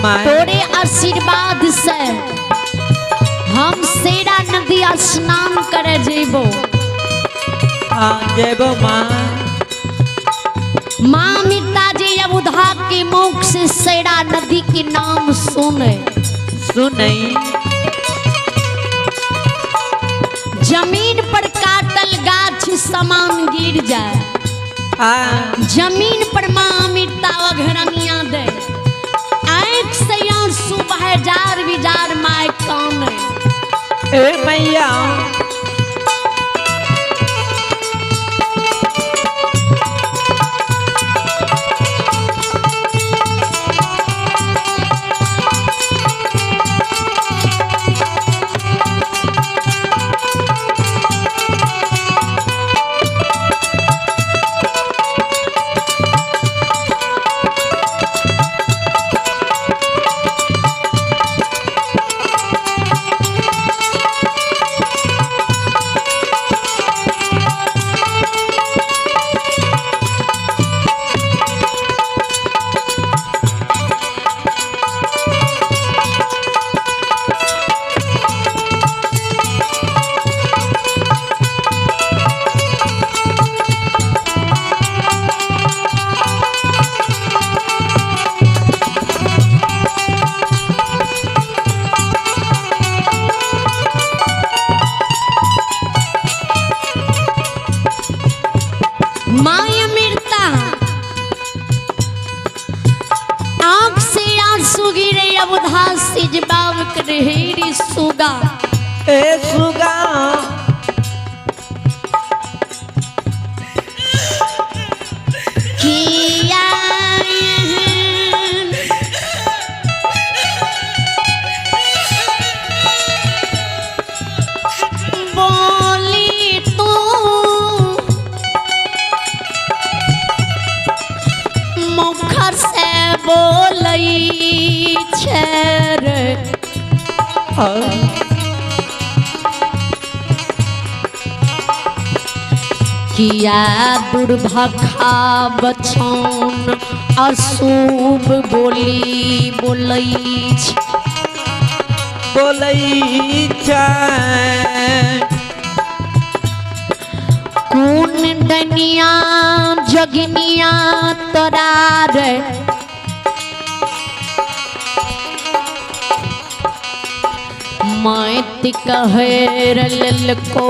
माय तोरे आशीर्वाद से हम सेरा नदी स्नान करे जेबो। हाँ जेबो माँ। माँ अमृता जी अबुधा के मुख से सेरा नदी के नाम सुने सुनई। जमीन पर काटल गाछ समान गिर जाए। हाँ जमीन पर माँ अमृता अघरनिया दे, आंख से आंसू बहे जार विजार my काने। ए मैया माँ अमृता आंख से आंसू गिरे अबुधा से जवाब करे रे सुगा। ए सुगा किया बोली तू मुख से बोलई छे रे। हाँ किया दुर्भखा बछौन अशुभ बोली बोलई छे। बोलई छै। कोन डनिया जगनिया तोरा रे, मैत कहेर ललको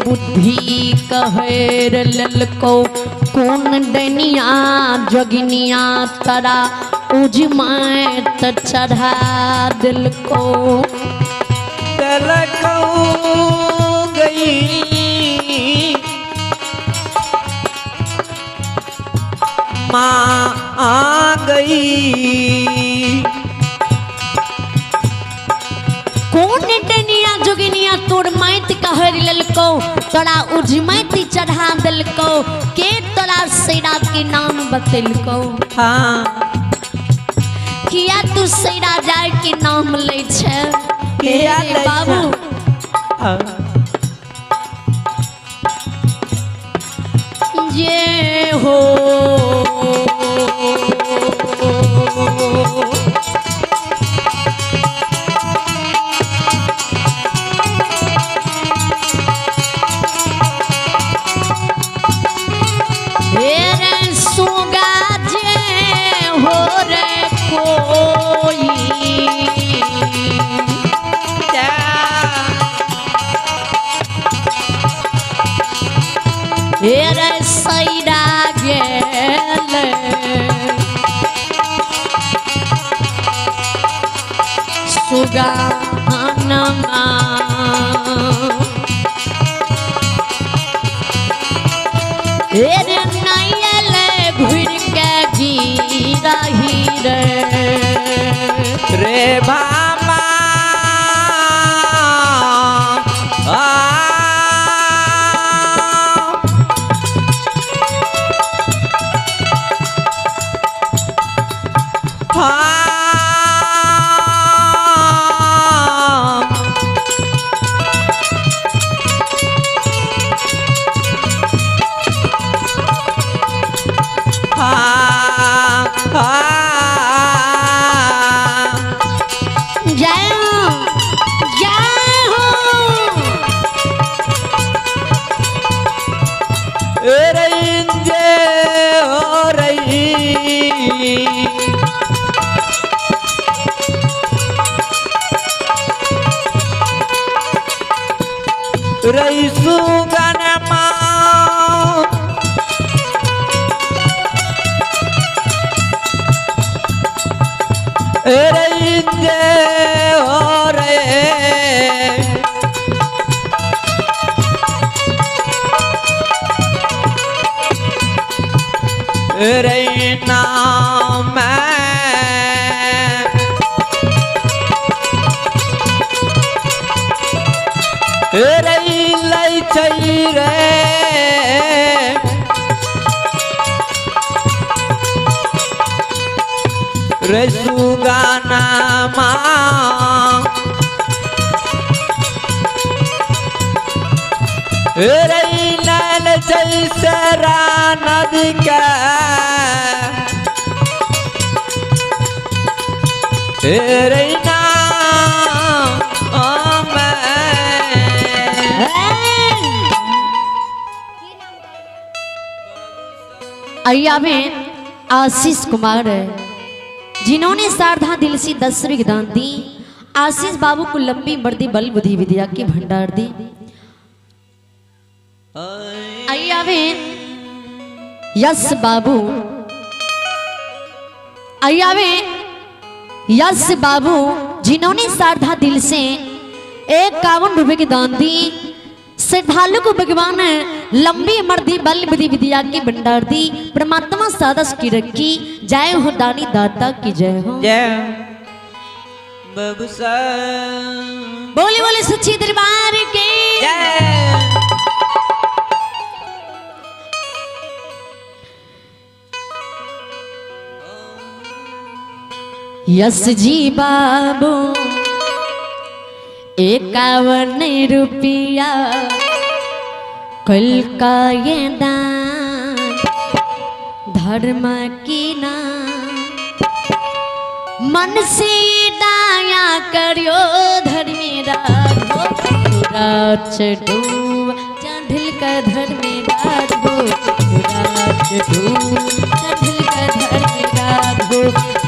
बुद्धि कहेर ललको, कोन डनिया जगनिया तोरा उजमैत चढ़ा दिलको। दिलको गई माँ आ गई। कोन डनिया जोगिनिया तोर माइत कहर ललको, तोरा उजमैत चढ़ा दिलको, के तोरा सेरा के नाम बतेलको। हाँ किया तू सेरा जाय के नाम लै छै? किया लै छै? बाबू हाँ जे हो रे सुगा जे हो रे कोई रे सैरा गेल सुगा हनमा। रे नैयल घुर के गिरही रे रे भामा आ हाँ हाँ। रे हो रे रे नाम रे लै छै रे रे सुगाना माँ रे नैन जैसे नदी के रे नाम। अय्या में आशीष कुमार जिन्होंने शारदा दिल से 10 रुपये दान दी, आशीष बाबू को लंबी मर्दी बल बुद्धि विद्या के भंडार दी। अय्या में यश बाबू, अय्या में यश बाबू जिन्होंने शारदा दिल से 51 रुपए की दान दी, श्रद्धालु को भगवान लंबी मर्दी बल बुद्धि विद्या की भंडार दी। परमात्मा सादस की रखी, जय हो दानी दाता की जय हो। जय बाबू बोले बोले सच्ची दरबार के जय। यस जी बाबू 51 रुपया कल का ये दान धर्म की नाम, मन से दाया करियो धर्मी राघो चढ़ू चढ़ल का धर्मी राघो चढ़ू चढ़ल का धर्मी राघो।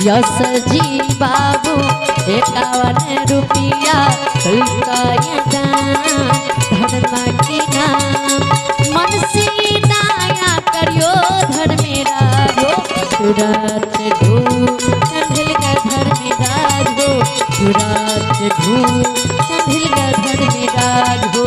यस जी बाबू 51 रुपया कल का ये दान धर्म की नाम, मन से दाया करियो धर्मी राघो चढ़ू चढ़ल का धर्मी राघो चढ़ू चढ़ल का धर्मी राघो।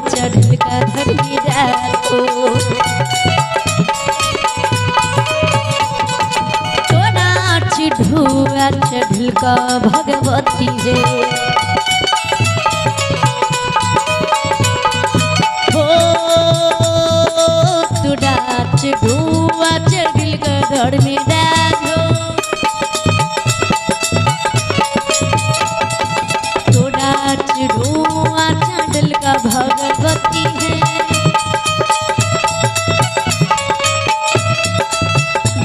चढ़ल का धर्मी राघो तोरा चढ़ुआ चढ़ल का भगवती रे हो तोरा चढ़ुआ चढ़ल का धर्मी राघो तोरा चढ़ुआ चढ़ल का भगवती है।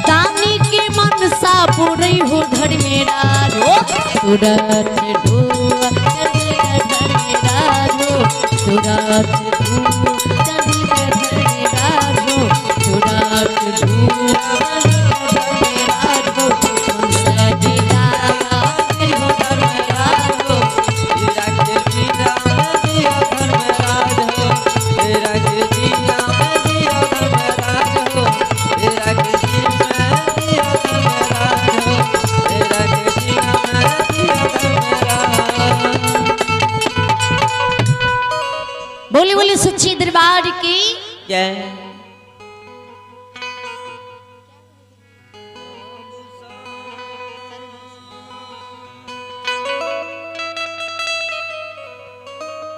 दानी के मनसा पूरी हो धर्मी राघो तोरा चढ़ुआ चढ़ल का धर्मी राघो तोरा चढ़ुआ चढ़ल का धर्मी राघो तोरा चढ़ुआ चढ़ल का धर्मी राघो मनसा जी दाया करियो धर्मी राघो बोले बोले सच्ची दरबार की जय।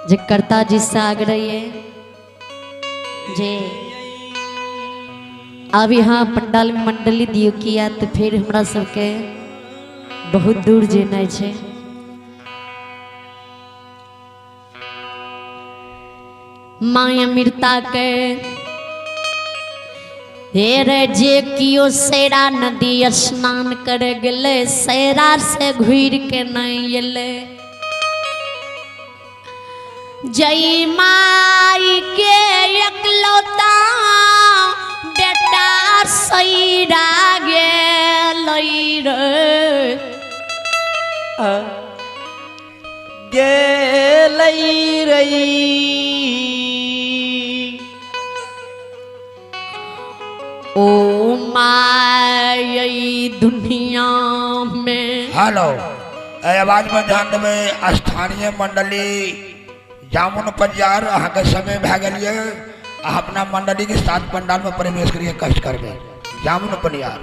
जे कर्ता जी से आग्रह है जे अब यहाँ पंडाल में मंडली दियो किया तो फिर हमरा सबके बहुत दूर जेनाइ छै। माया मिर्ता के हेरे जे कियो सैरा नदी स्नान करे गेलै, सैरा से घुर के नहीं एलै। जय माई के एकलौता दुनिया में। हेलो, एहि आवाजमे ध्यान देबै। स्थानीय मंडली जामुन पंजार, अहाँके समय भए गेल यऽ। अहाँ अपना मंडली के साथ पंडाल में प्रवेश करिए, कष्ट करबै। जामुन पंजार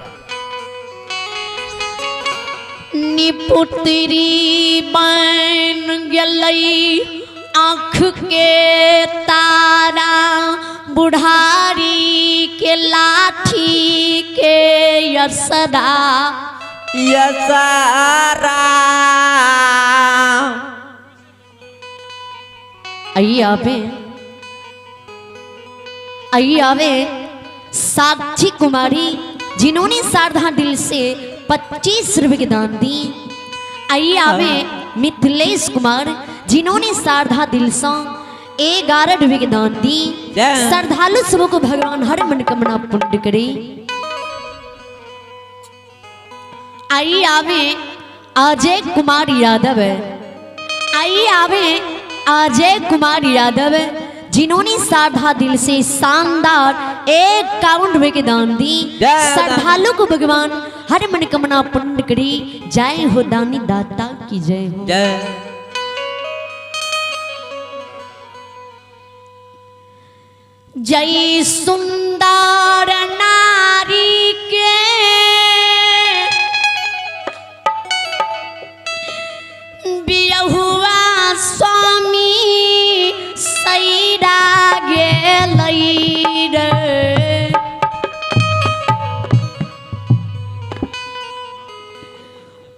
निपुत्री बन गेलै आँख के तारा, बुढ़ारी के लाठी के यसरा। यसारा। आइए आवे, आइए आवे साक्षी कुमारी, जिन्होंने शारदा दिल से 25 रुपए के दान दी। आइए आवे मिथिलेश कुमार, जिन्होंने शारदा दिल से 11 रुपए के दान दी। जय। श्रद्धालु सबको भगवान हर मनोकामना पूर्ण करे। आइए आवे अजय कुमार यादव, आइए आवे अजय कुमार यादव, जिन्होंने शारदा दिल से शानदार 51 रुपए के दान दी। जय। श्रद्धालु को भगवान हर मनोकामना पूर्ण करी। जय हो दानी दाता की जय हो। जय। जय सुंदर नारी के बियहुआ स्वामी सैरा गेलै रे।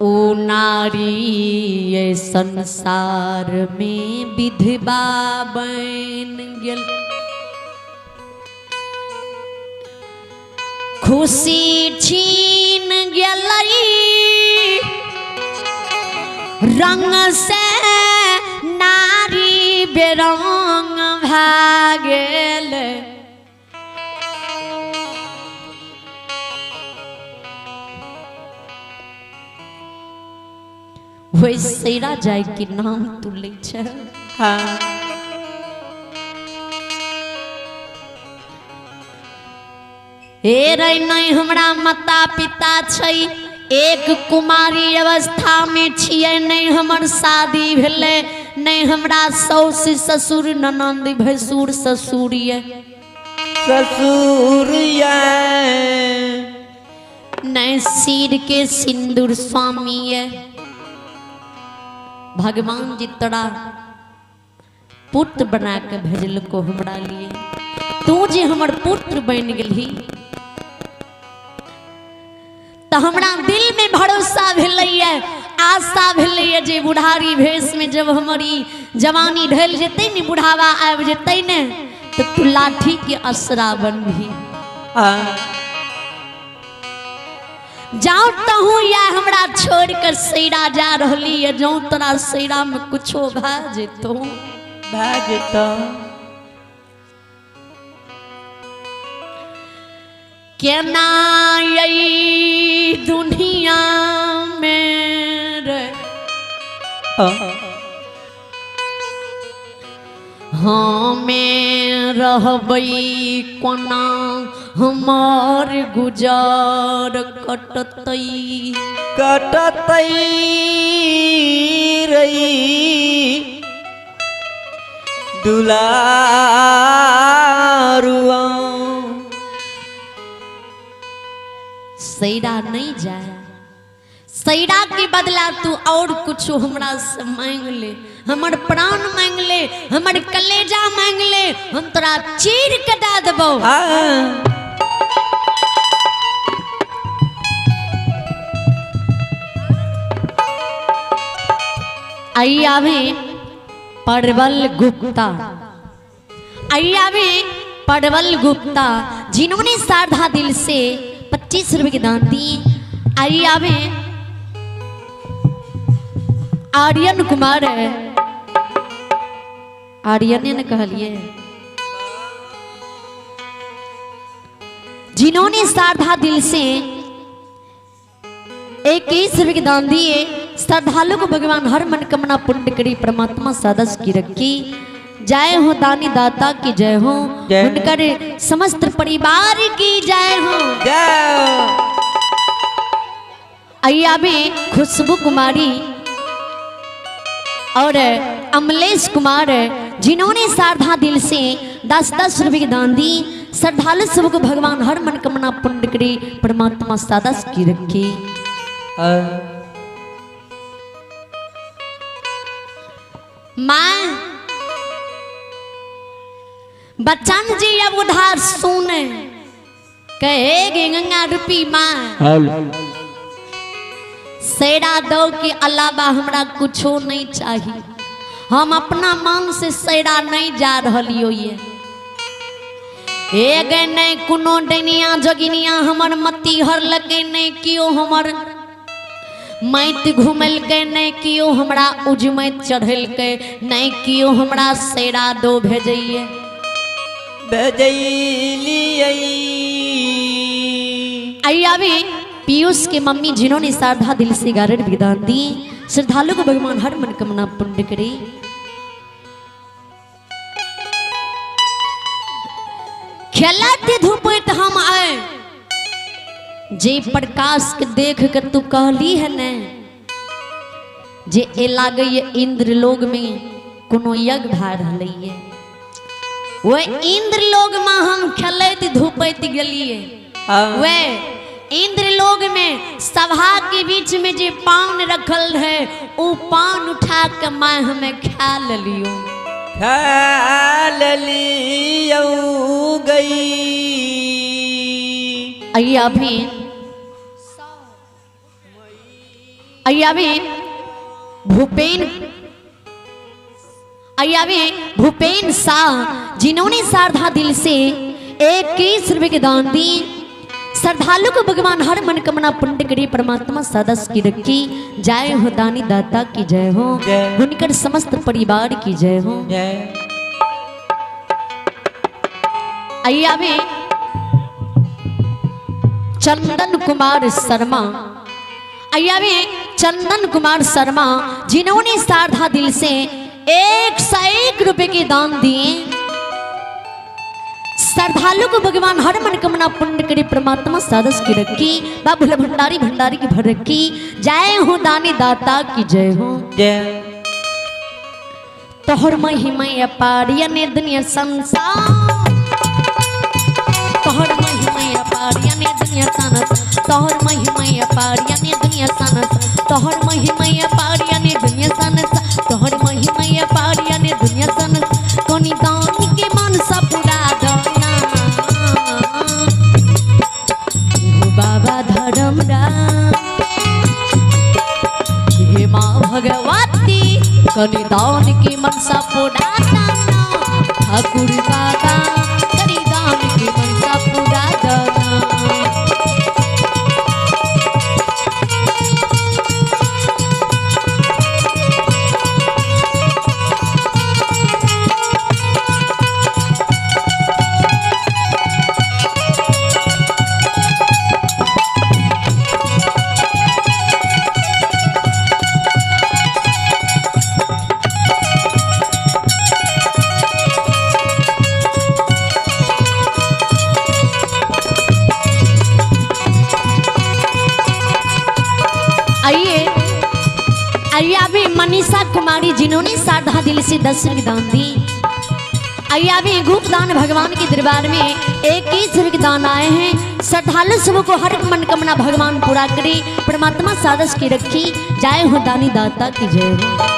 ओ नारी ये संसार में विधवा बन गेल। खुशी छीन गेलै रंग से नारी बेरंग भए गेल। वही सैरा जाय के नाम तू लै छै। हाँ। हे रे, नहीं हमरा माता पिता छै, एक कुमारी अवस्था में छियै, नहीं हमर शादी भेलै, नहीं हमरा साउस ससुर ननंद भैंसुर ससुर ये, ससुर ये, नहीं सिर के सिंदूर स्वामी ये। भगवान जी तोरा पुत्र बना के भेजलको हमरा लिए, तू जे हमर पुत्र बन गेलही तो हमरा दिल में भरोसा भेलैया, आशा भेलैया जे बुढ़ारी भेष में जब हमारी जवानी ढल जेतै ने, बुढ़ावा आबि जेतै ने, तो तू लाठी के असरा बनबही। हाँ। जाऊँ तहूँ या हमरा छोड़ कर सैरा जा रहली है, जाऊँ तोरा सैरा में कुछो भए जेतौ, भए जेतौ। केना यही दुनिया में रे हमें रहबै कोना, हमार गुजार कटतै, कटतै रई दुलारुआ। सैरा नहीं जाए, सैरा के बदला तू और कुछ हमरा से मांग ले, हमर प्राण मांग ले, हमर कलेजा मांग ले, हम तोरा चीर के दे देबौ। हाँ। आई आवे परवल गुप्ता, आई आवे परवल गुप्ता, जिन्होंने शारदा दिल से 25 रुपए के दान दिए। आई आवे आर्यन कुमार है, आर्यन ने कहलिए, जिन्होंने शारदा दिल से 21 रुपए के दान दिए। श्रद्धालु को भगवान हर मनोकामना पूर्ण करी, परमात्मा सदस्य की रखी। जय हो दानी दाता की जय हो, उनकर समस्त परिवार की जय हो। जय। अय्या में खुशबू कुमारी और अमलेश कुमार जिन्होंने श्रद्धा दिल से 10-10 रुपये की दान दी। श्रद्धालु सबको भगवान हर मनकामना पूर्ण करे, परमात्मा सदा की रखे। माँ बच्चन जी अब उधार सुन कहेगी गंगा रूपी माँ सेरा दो के अलावा हमरा कुछो नहीं चाहिए, हम अपना मन से सेरा नहीं जा रही ये एगे नहीं कोनो डनिया जोगिनिया हमर मती हर लगे नहीं कियो हमर मैत घुमलकै नहीं कियो हमरा उजमैत चढ़ेलकै नहीं कियो हमरा सेरा दो भेजैये भेजैलियै। आइए अभी पीयूष के मम्मी जिन्होंने श्रद्धा दिल से 11 विधान दी, श्रद्धालु को भगवान हर मनकामना पूर्ण करे। खेलत धूपैत हम आए जे प्रकाश के देख के तू कहली है ने जे ए लागैए इंद्र लोग में कोनो यज्ञ भए रहलैए, वे इंद्र लोग में हम खेलैत धूपैत गेलिए। वे इंद्र लोग में सभा के बीच में जे पान रखल है वो पान उठा के मैं हमें खा लियो खा लियो गई। आइए अभी भूपेन आइए भूपेन शाह जिन्होंने श्रद्धा दिल से 21 रुपये के दान दी। श्रद्धालु को भगवान हर मनकामना पूर्ण करे, परमात्मा सदा की रखी। जय हो दानी दाता की जय हो, उनकर समस्त परिवार की जय हो। आइए अभी चंदन कुमार शर्मा, आइए अभी चंदन कुमार शर्मा जिन्होंने श्रद्धा दिल से 101 रुपये के दान दिए। श्रद्धालु को भगवान हर मनकामना पूर्ण करे, परमात्मा सदस की रखी। बाबूल भंडारी भंडारी की भर रखी। जय हो दानी दाता की जय हो। तोहर महिमा अपार यानी दुनिया संसार, तोहर महिमा अपार यानी दुनिया संसार, तोहर महिमा अपार यानी दुनिया संसार, तोहर महिमा अपार यानी दुनिया संसार, तोहर महिमा अपार यानी दुनिया संसार। कोनी दान के मनसा पूरा दाना हो बाबा धर्म हे माँ भगवती, कनी दान के मनसा पूरा दाना ठाकुर बाबा, कनी दान के मनसा पूरा दाना। आइए अभी मनीषा कुमारी जिन्होंने श्रद्धा दिल से 10 रुपये दान दी। आइए अभी गुप्त दान भगवान के दरबार में 21 रुपये दान आए हैं। श्रद्धालु सबको हर मनकामना भगवान पूरा करे, परमात्मा सादस की रखी। जय हो दानी दाता की जय हो।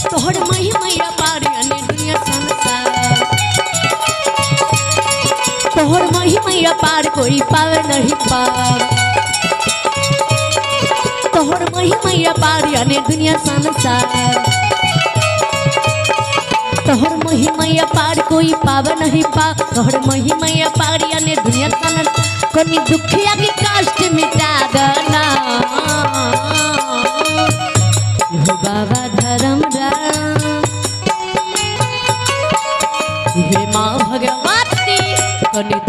तोहर महिमा अपार यानी दुनिया संसार, तोहर महिमा अपार कोई पावे नहीं पार, तोहर महिमा अपार यानी दुनिया संसार, तोहर महिमा अपार कोई पावे नहीं पार, तोहर महिमा अपार यानी दुनिया संसार। कोनी दुखिया के कष्ट मिटा देना हो बाबा धर्म।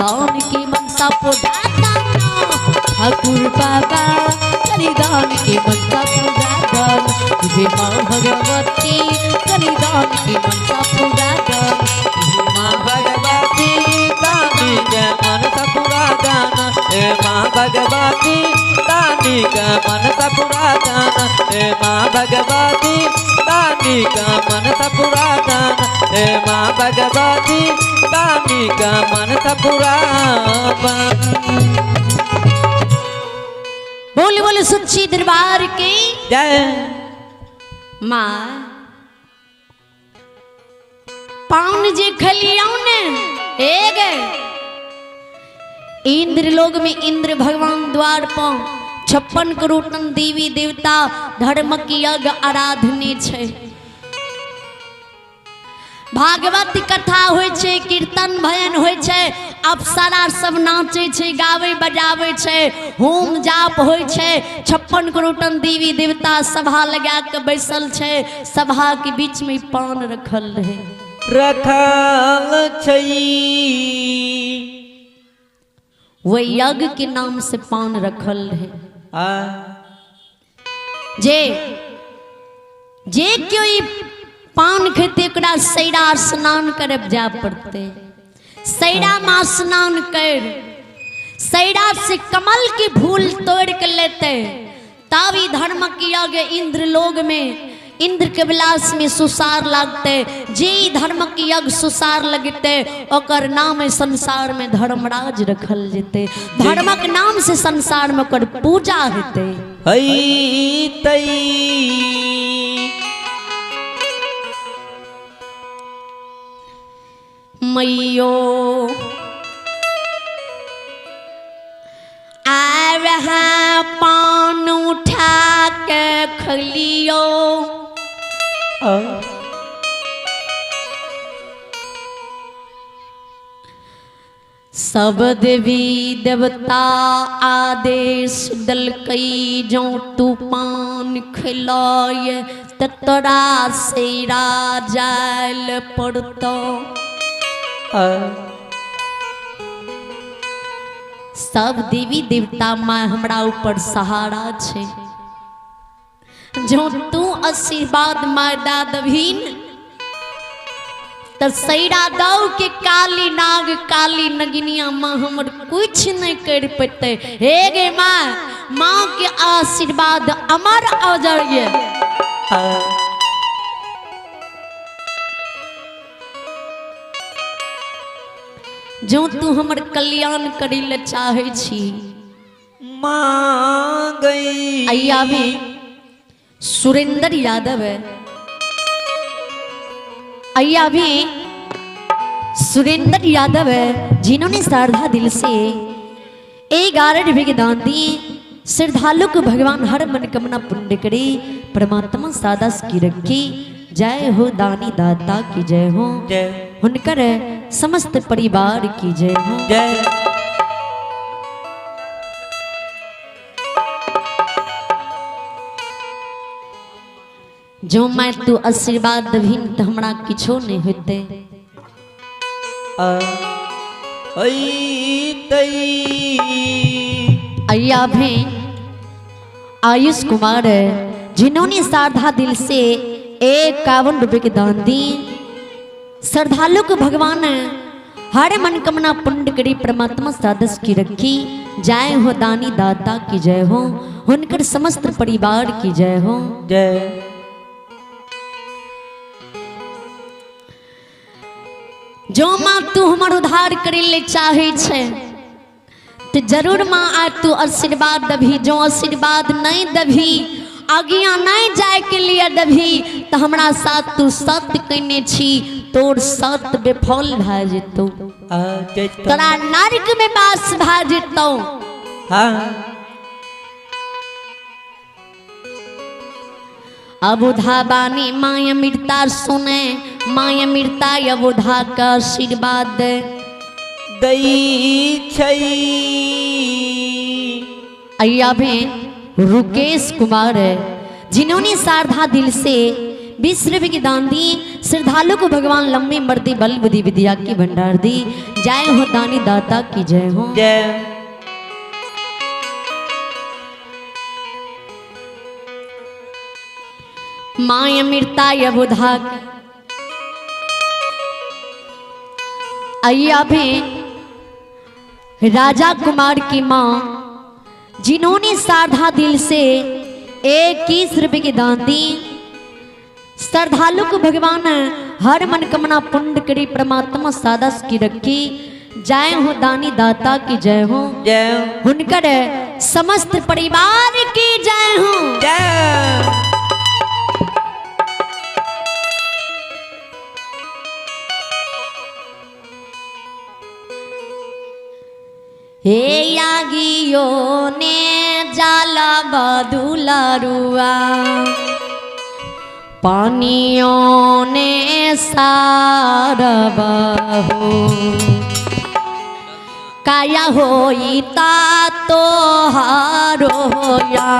दान के मनसा पूरा दाना। ठाकुर बाबा करी दान के मनसा पूरा दान। हे माँ भगवती करी दान के मनसा पूरा दान। हे माँ भगवती दानी के मन पूरा दाना। हे माँ भगवती दानी के मन पूरा दाना। हे माँ भगवती दानी का मन पूरा दाना। हे माँ भगवती दानी का मन पूरा। बोल बोल सच्ची दरबार के जय। माँ पान जे खलियाओ ने एक इंद्र लोक में इंद्र भगवान द्वार पर 56 करोड़ देवी देवता धर्म की यज्ञ आराधने छे। भागवत कथा होय छे, कीर्तन भजन होय छे, अप्सरा सब नाचे छे, गावे बजावे छे, होम जाप होय छे। 56 करोड़ देवी देवता सभा लगा के बैसल छे। सभा के बीच में पान रखल रहे, रखल छै। वह यज्ञ के नाम से पान रखल रहे। जे जे क्यों पान खेते ओकरा सैरा स्नान करे जा पड़ते। सैरा में स्नान कर सैरा से कमल की फूल तोड़ के लेते तब ई धर्म की यज्ञ इंद्र लोक में इंद्र के विलास में सुसार लगते। जे धर्म की यज्ञ सुसार लगते ओकर नाम संसार में धर्मराज रखल जेते। धर्मक नाम से संसार में ओकर पूजा हेते। मैयो आ रहा पान उठा के खलियो। सब देवी देवता आदेश दलकई जो तू पान खिलाय त तोरा सेरा जायल पड़तो। सब देवी देवता माँ हमरा ऊपर सहारा छे। जो तू आशीर्वाद माँ दा दभीन त सैरा दौ के काली नाग काली नगिनिया माँ हमर कुछ नहीं कर पेते। हे गे माँ, माँ के आशीर्वाद अमर अजर ये। जो तू हमर कल्याण करे ले चाहे छी माँ गई। अय्या भी सुरेंद्र यादव है। अय्या भी सुरेंद्र यादव है जिन्होंने श्रद्धा दिल से 11 रुपये के दान दिए। श्रद्धालु को भगवान हर मनोकामना पुण्य करे, परमात्मा सादा की रखी। जय हो दानी दाता की जय हो, जय हुनकर समस्त परिवार की जय हो, जय। जो मैं तू आशीर्वाद दभीन तो हमरा किछो नहीं होते। अय्या भी आयुष कुमार है जिन्होंने श्रद्धा दिल से 51 रुपये के दान दिए। श्रद्धालु को भगवान हर मनोकामना पुण्य करी, परमात्मा सादस की रखी। जय हो दानी दाता की जय हो, हुनकर समस्त परिवार की जय हो, जय। जो माँ तू हमर उद्धार करे ले चाहे छे तो जरूर माँ आ तू आशीर्वाद दभी। जो आशीर्वाद नहीं दभी, आज्ञा नहीं जाए के लिए दभी तो हमरा साथ तू सत्य कहने छी, तोर सत्य बेफल भए जेतौ, तोरा नरक में वास भए जेतौ। अबुधा बानी माँ अमृता सुने, माँ अमृता अबुधा का आशीर्वाद दई छै। अय्या भी रुकेश कुमार है जिन्होंने श्रद्धा दिल से 20 रुपए की दान दी। श्रद्धालु को भगवान लंबी मर्दी बल बुद्धि विद्या की भंडार दी। जय हो दानी दाता की जय हो। जय। माँ अमृता यबुधा अय्या भी राजा कुमार की माँ, जिन्होंने साधा दिल से 21 रुपए की दान दी। श्रद्धालु को भगवान हर मनकामना पुण्य करी परमात्मा सादा की रखी। जय हो दानी दाता की जय हो। जय। हुनकर समस्त परिवार की जय हो। जय। हे यागियो ने जाला बदुलारुआ, पानियों ने सारबहो, काया होईता तो हारो या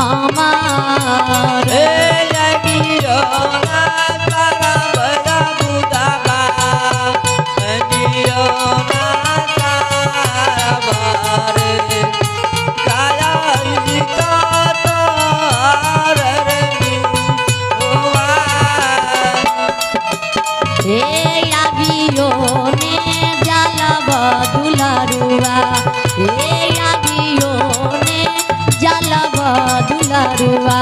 अमार। हे यागियो ना तारा बड़ा बुदाबा, पानियों ना दुलारुआ,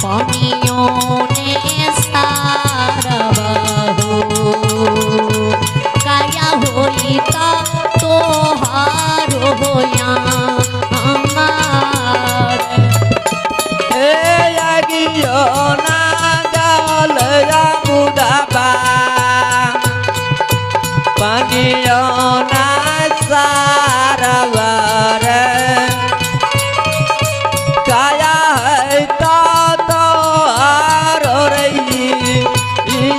पानियों ने सारबहो, काया होईता तो हारो होया अमार। हे यागियो ना जाल या बुदाबा, पानियों ना सारबा रे, काया है तो आरो रही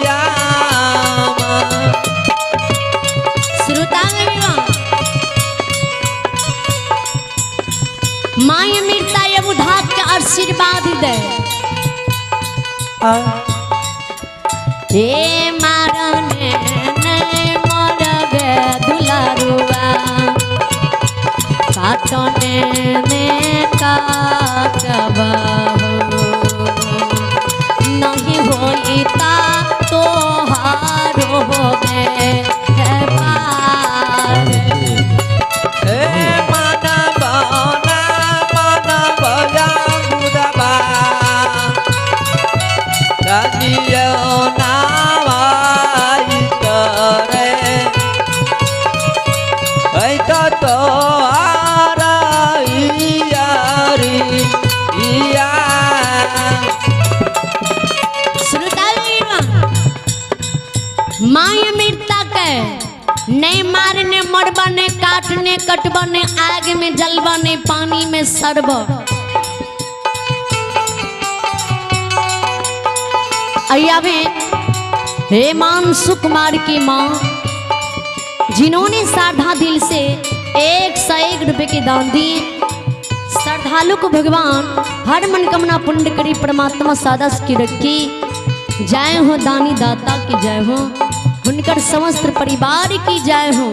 यामा। माँ अमृता यबुधा के आशीर्वाद दे। हे मारने ने मरबे दुलारुआ, काटने ने काटबहो, नहीं होईता तो हारो होबे पार। हे मानव ना मानव या बुदबा, कानियो नावाई करे, ऐ तो माँ अमृता के नहीं मारने मरबा ने काटने कटबा ने आग में जलबा ने पानी में सरब। अय्यावे हेमांशु कुमार की माँ, जिन्होंने श्रद्धा दिल से 101 रुपए के दान दिए। श्रद्धालु को भगवान हर मनकामना पुण्य करी परमात्मा सादा की रखी। जय हो दानी दाता की जय हो, उनकर समस्त परिवार की जय हो।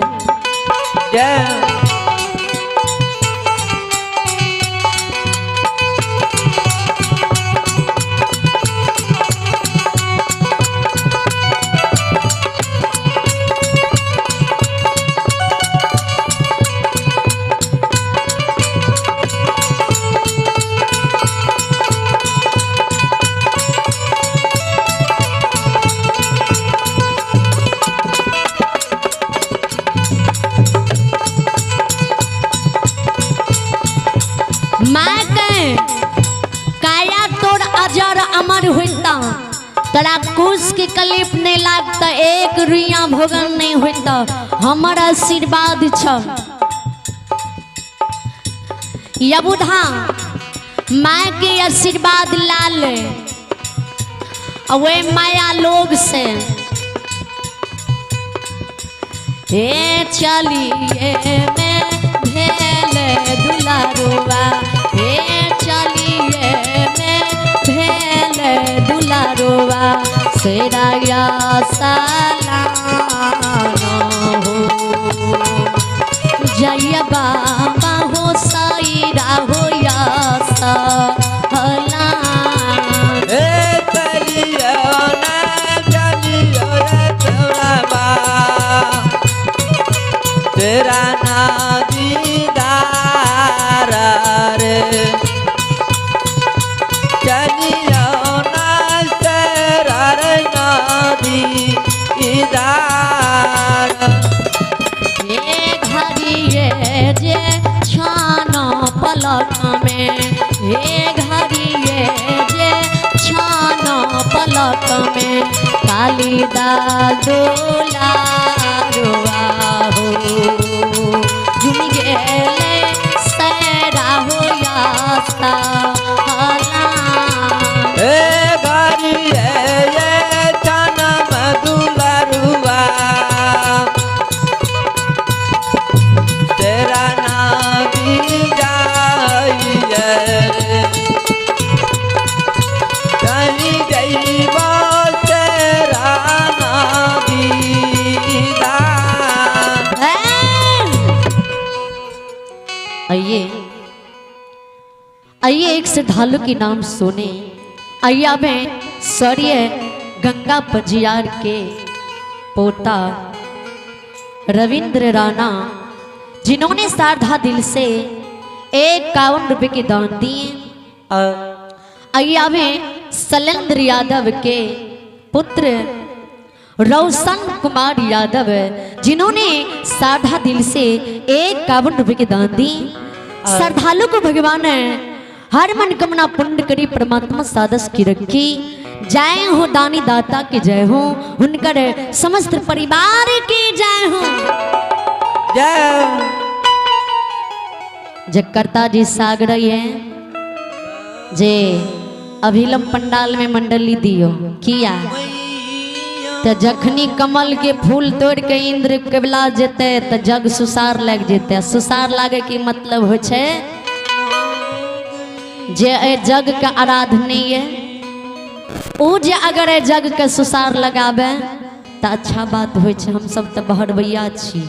जय। माँ के काया तोर अजर अमर होता, तोरा कुश के कलिप नहीं लागता, एक रुइया भोगन नहीं होता, हमर आशीर्वाद छ। यबुधा माँ के आशीर्वाद लाल वे माया लोग से हे चलिए मैं भेल दुलारुआ, हे चलिए मैं भेल दुलारुआ, सेराया सालाना हो। जय बाबा हो साईरा हो या हला। ए चलियो ना चलियो रे तोरा बा, तेरा ना दीदार रे। चलियो ना तेरा रे ना दीदार। हे घड़िए जे छान पलक में, हे घड़िए जे छान पलक में कालिदास दुलारुआ हो। झुम गेले सैरा हो यास्ता हला। ए घड़िए ये जनम दुलारुआ, तेरा नाम जाइए रे। कहीं जइबो तेरा नाम दीदार। आइए आइए एक श्रद्धालु के नाम सुने। आइए में स्वर्य गंगा पजियार के पोता रविंद्र राणा, जिन्होंने श्रद्धा दिल से 51 रुपए के दान दिए। आइए में शैलेंद्र यादव के पुत्र रोशन कुमार यादव, जिन्होंने श्रद्धा दिल से 51 रुपए के दान दिए। श्रद्धालु को भगवान हर मनकामना पूर्ण करी, परमात्मा सादस की रखी। जय हो दानी दाता की जय हो, उनकर समस्त परिवार की जय हो। जय। जगकर्ता जी सागर है जे अभिलम पंडाल में मंडली दियो किया तो जखनी कमल के फूल तोड़ के इंद्र केवला जेते तो जग सुसार लग जेते। सुसार लागे के मतलब हो छे जे ए जग के आराधनीय ऊ जे अगर ए जग के सुसार लगावे तो अच्छा बात हो छे। हम सब तो बहरबैया छी।